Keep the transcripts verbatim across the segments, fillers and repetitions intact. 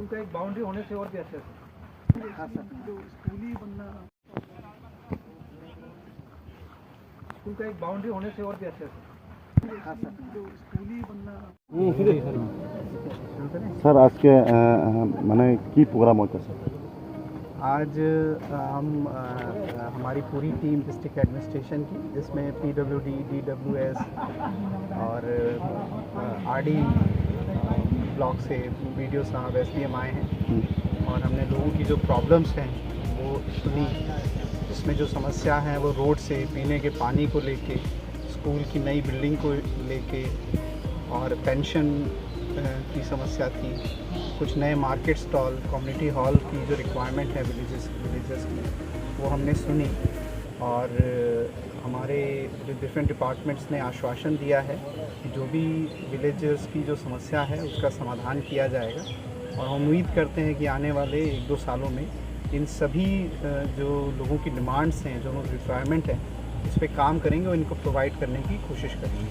स्कूल का एक बाउंड्री होने से और भी अच्छा है। हाँ, सर। स्कूल का एक बाउंड्री होने से और भी अच्छा है। हाँ, सर। স্কুলই बनना। স্যার, আজকে, আহ, আহ, মানে কি প্রোগ্রাম হচ্ছে, স্যার? आज, अ, हम, अ, हमारी पूरी टीम डिस्ट्रिक्ट एडमिनिस्ट्रेशन की, जिसमें पीडब्ल्यूडी, डीडब्ल्यूएस और, अ, आरडी ब्लॉक से बीडीओ साहब, एसडीएम आए हैं हम्म। और हमने लोगों की जो प्रॉब्लम्स हैं वो सुनी, जिसमें जो समस्या है वो रोड से पीने के पानी को लेके, स्कूल की नई बिल्डिंग को लेके और पेंशन, अ, की समस्या थी, कुछ नए मार्केट स्टॉल, कम्युनिटी हॉल की जो रिक्वायरमेंट है विलेजेस, विलेजर्स की, वो हमने सुनी और हमारे जो डिफरेंट डिपार्टमेंट्स ने आश्वासन दिया है कि जो भी विलेजर्स की जो समस्या है उसका समाधान किया जाएगा। और हम उम्मीद करते हैं कि आने वाले एक दो सालों में इन सभी, अ, जो लोगों की डिमांड्स हैं, जो लोगों की रिक्वायरमेंट है, इस पे काम करेंगे और इनको प्रोवाइड करने की कोशिश करेंगे।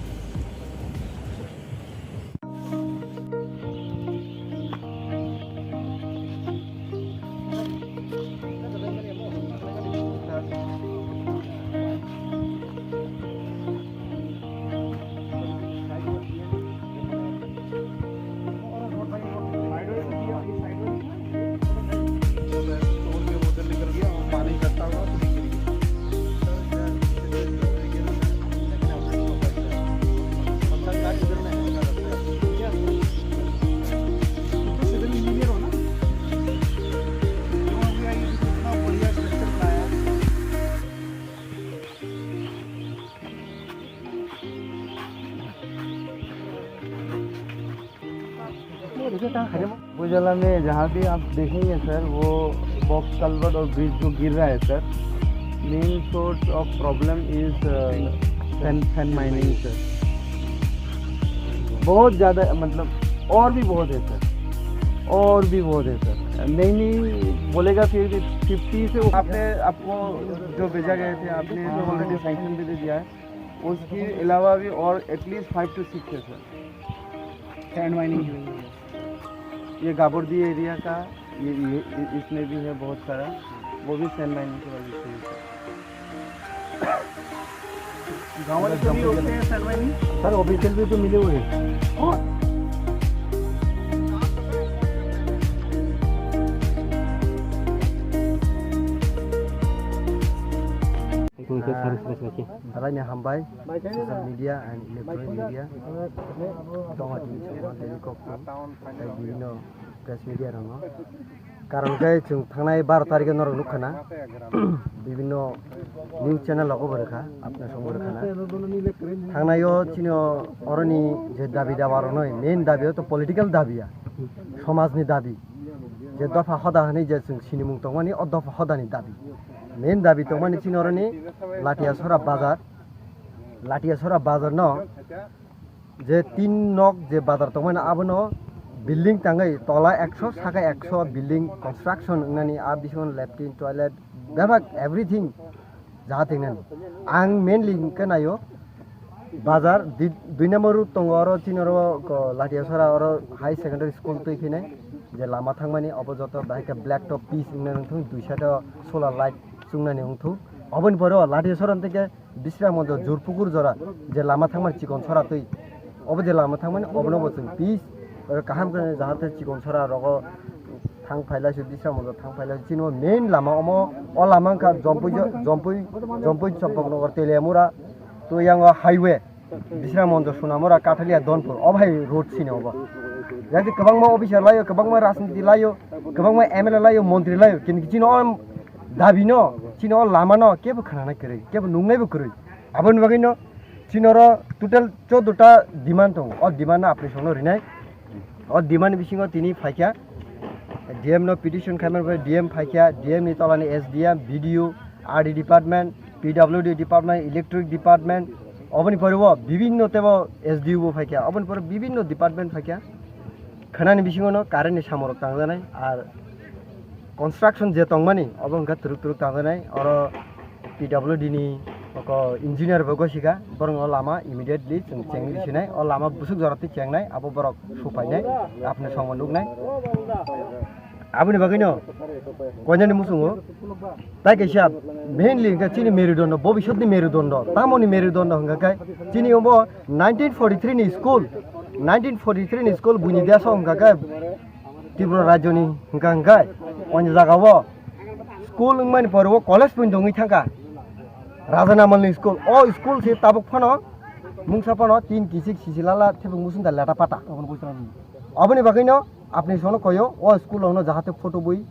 भुजला में जहाँ भी आप देखेंगे सर, वो बॉक्स कल्वर्ट और ब्रिज जो गिर रहा है sir, main source of problem is sand, sand mining sir. बहुत ज़्यादा, मतलब, और भी बहुत है सर, और भी बहुत है सर। नहीं, नहीं बोलेगा, फिर भी फिफ्टी से ऊपर। आपने, आपको जो भेजा गए थे, आपने तो ऑलरेडी सैंक्शन भी दे दिया है। उसके अलावा भी और एटलीस्ट फाइव टू सिक्स है सर। सैंड माइनिंग की हुई है। ये गाबर्दी एरिया का, ये, ये, इसमें भी है बहुत सारा, वो भी सैंड माइनिंग की वजह से है सर। गाँव वाले तो नहीं रोकते हैं सैंड माइनिंग? सर, ऑफिशियल भी तो मिले हुए हैं। Belai ni hambai social media and electronic media tongma tini chwng tini kok tei bibhinno press media rokno. Karon khe chwng thangnai baro tarikhe norok nukha na bibhinno news channel rogo bo rwkha, apna song bo rwkha na. Thangnai o chini oroni je dabi dawa rokno, main dabi o to political dabi ya, somajni dabi. Je dopha hoda hwnwi je chwng sinimung tongmani, o dopha hodani dabi. Main dabi tongmani chini oroni Latiasora bazar, Latiasora bazar no je tin nok je bazar tongmani, abono building tangwi tola ekso saka ekso building construction wngnani, a bisingo latrine, toilet, bebak everything jaga tingnani. Ang mainly hwnkhe naio bazar di-, dui number road tongo, oro chini oro ko Latiasora oro high secondary school twi khinai je lama thangmani, obo joto bahai khe black top pitch wngna wngthung, dui side o solar light chwngnani wngthung. Oboni pore o Latiasora tei khe Bisramganj Jurpukur jora je lama thangmani Chikonsora twi, obo je lama thangmani obono bo chwng pitch, o kaham khe jahate Chikonsora rogo thang phailai se, Bisramganj thang phailai se, chini o main lama omo, o lama wngkha Jompui, Jompui, Jompui Champaknagar Teliamura to yang o highway, Bisramganj Sonamura Kathalia Donpur, o bhai road sini obo. Jati kwbangma officer laio, kwbangma rajniti laio, kwbangma M L A laio, montri laio, kintu chini o dabi no, chini o lama no kebo khnana kwrwi, kebo nungnai bo kwrwi. Aboni bagwi no chini oro total choudo ta demand tongo. O demand no apni songno rinai. O demand bisingo tini phaikha D M no petition khaimani pore D M phaikha, D M ni tolani S D M, B D O, R D department, P W D department, electric department, oboni pore bo bibinno tebo S D O bo phaikha, oboni pore bibinno department phaikha. Khanani bisingo no current ni samorok tangjanai, ar construction je tongmani obo wngkha twrwk twrwk tangjanai, oro P W D ni Oko engineer bo gosika, borok no lama immediately chwng chengwi sinai, o lama busuk jora twi chengnai, abo borok supainai, apni songma nuknai. Aboni bagwino koinani muchungo, tai kaisa mainly hwnkhe chini merudondo, bobiswtni merudondo, tamoni merudondo hwnkha khe chini obo nineteen forty-three ni school, nineteen forty-three ni school buini deso hwnkha khe Tripura rajyoni hwnkha hwnkhe, oini jagao school wngmani pore o college pun tongwi thangkha. Raja Namalni school, o school se tabuk phano mungsa phano tin kisik sisi lala thebung musung da leta pata. Oboni bagwino apni sono koyo o school rokno jahate photo bui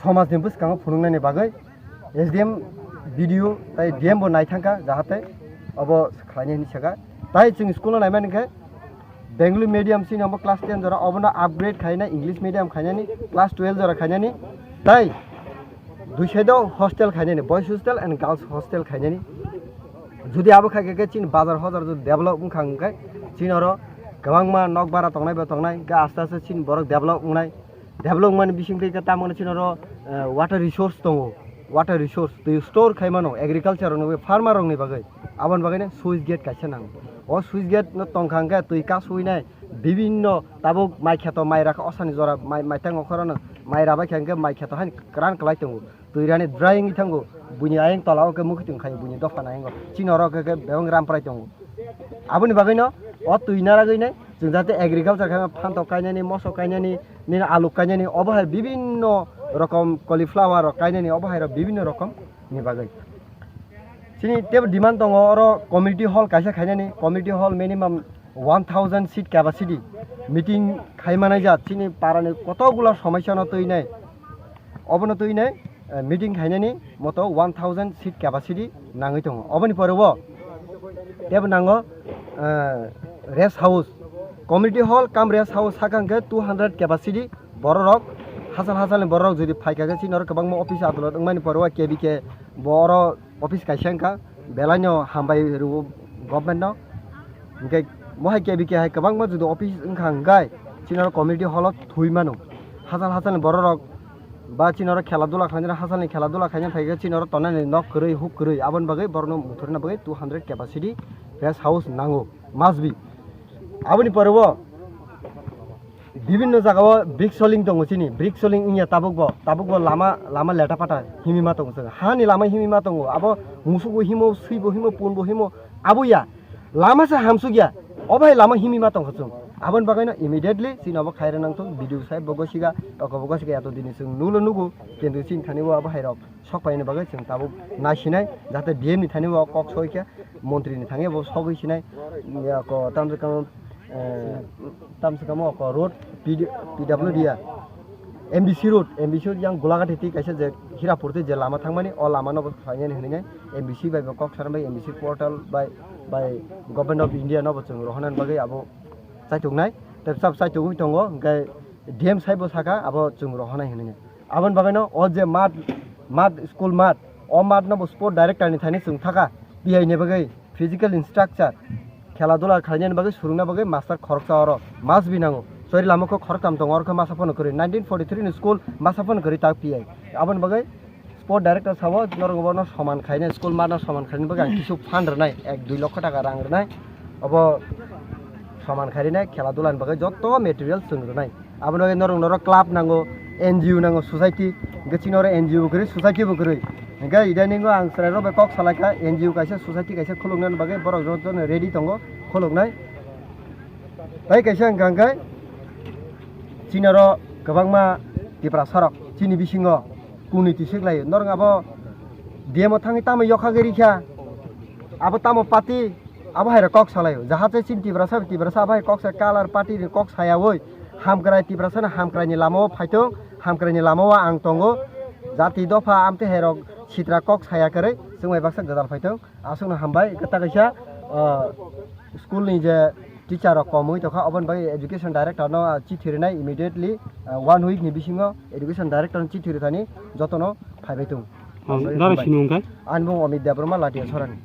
somajni bwskango phunuknani bagwi S D M, B D O tai D M bo naithangkha jahate obo khlainai hinwi sakha. Tai chwng school no naimani khe Bengali medium sini obo class ten jora, obono upgrade khaina English medium khainani, class twelve jora khainani, tai dui side o hostel khainani, boys hostel and girls hostel khainani. Jodi abo khai khe chini bazar hojar jodi develop wngkha hwnkhe chini oro kwbangma nok bara tongnai bo tongnai, hwnkhe aste aste chini borok develop wngnai. Development bising twi khe tamo chini oro, eh, water resource tongo, water resource twi store khai mano agriculture rokni bagwi, farmer rokni bagwi. Aboni bagwi no switch gate kaisa nango. O switch gate no tongkha hwnkhe twi kasui nai bibinno tabuk mai kheto mai rakha osani jora mai, mai tango khorano mai rabai kha hwnkhe mai kheto haino kwran kwlai tongo. Twi rani dry wngwi thango, buini ayang tola o khe mukhuitwng khai buini dopha nai wngo. Chini oro khe, khe bebak ramprai tongo. Aboni bagwino o twi naragwi nai chwng jate agriculture khe phantok kainani, moso kainani, nini alu kainani, obo hai bibinno rokom cauliflower rok kainani, obo hai rok bibinno rokom ni bagwi. Chini tebo demand tongo oro community hall kaisa khainani, community hall minimum one thousand seat capacity meeting khai manai jak chini parani kotokgula somosya no twi nai. Obono twi nai, eh, meeting khainani moto one thousand seat capacity nangwi tongo. Oboni pore o tebo nango, eh, rest house, community hall cum rest house sakha hwnkhe two hundred capacity borok rok, hachal hachalni borok rok jodi phaikha khe chini oro kwbangma office adolot wngmani pore o K B K bo oro office kaisa wngkha, belai no hambai rwo government no. Hwnkhe mohai K B K hai kwbangma jodi office wngkha hwnkhe chini oro community hall o thwi mano. Hachal hachalni borok rok ba chini oro khela dula khlainai, hachalni khela dula khaina phaikhe chini oro tonani nok kwrwi huk kwrwi, aboni bagwi borokno muthurna bagwi two hundred capacity rest house nango, must be. Aboni pore o bibinno jagao brick soling tongo chini, brick soling wngya tabukbo, tabukbo lama, lama leta pata himima tongo chwng. Hani lama himima tongo, abo musugo himo, swibo himo, punbo himo, abo ya. Lama se hamsuk ya, obo hai lama himima tongkha chwng. Aboni bagwino immediately chini obo khairok nangthok, B D O saheb bo gosiga, oko bo gosiga, yato dini chwng nulo nugo, kintu chini thani o abo hai rok sok paini bagwi chwng tabuk naisinai, jate D M ni thani o kok soi khe, montri ni thani o bo sogwi sinai, ya ko tamjwk tamo, eh, tamjwk tamo ko road P D, P W D ya, M B C road, M B C road yang Gulaghat hiti kaisa je Hirapur tei je lama thangmani, o lama no bo khlainani hinwi nai M B C bai bo kok saran bai M B C portal bai, bai Government of India no bo chwng rohornani bagwi abo chaituknai, tei sab chaitugwi tongo, hwnkhe D M saheb bo sakha abo chwng rohornai hinwi nai. Aboni bagwino o je mat, mat, school mat, o mat no bo sport director ni thani chwng thaka, P I ni bagwi physical instructor, khela dula khlainani bagwi, surungna bagwi master khoroksa oro must be nango. Chori lama kho khoroktham tongo, oro khe masa phano kwrwi. Nineteen forty-three ni school masa phano kwrwi ta P I. Aboni bagwi sport director sabo norok bono soman khaina, school mat no soman khaina bagwi ang kisu fund rwnai, ek dui lokho taka rang rwnai. Obo soman khairina khela dula ni bagwi joto material chwng rwnai. Aboni bagwi norok norok club nango, N G O nango, society. Hwnkhe chini oro N G O bo kwrwi, society bo kwrwi. Hwnkhe idaningo ang chwrairok bai kok salaikha, N G O kaisa, society kaisa khuluknani bagwi borok jotono ready tongo khuluknai. Tai kaisa hwnkha hwnkhe chini oro kwbangma Tiprasa rok chini bisingo kuni twi swk laio. Norok abo D M o thangwi tamo yokha gwi rikha? Abo tamo party? Abo hai rok kok salaio. Jahate chini Tiprasa, Tiprasa abo hai kok sa color party ni kok sayawi. Hamkrai Tiprasa no hamkrai ni lama o phaithung, hamkrai ni lama o ang tongo. Jati dopha amtwi hai rok sitra kok saya kwrwi, chwng bai baksa gwdal phaithung. Aswkno hambai, kwtal kaisa, ah, school ni je teacher rok komwi tongkha, oboni bagwi education director no, ah, chithi rwnai immediately, ah, one week ni bisingo education director no chithi rwthani jotono phaibai tongo. Ang dara sini wngkha? Ani mung Amit Debbarma, Latia Sorani.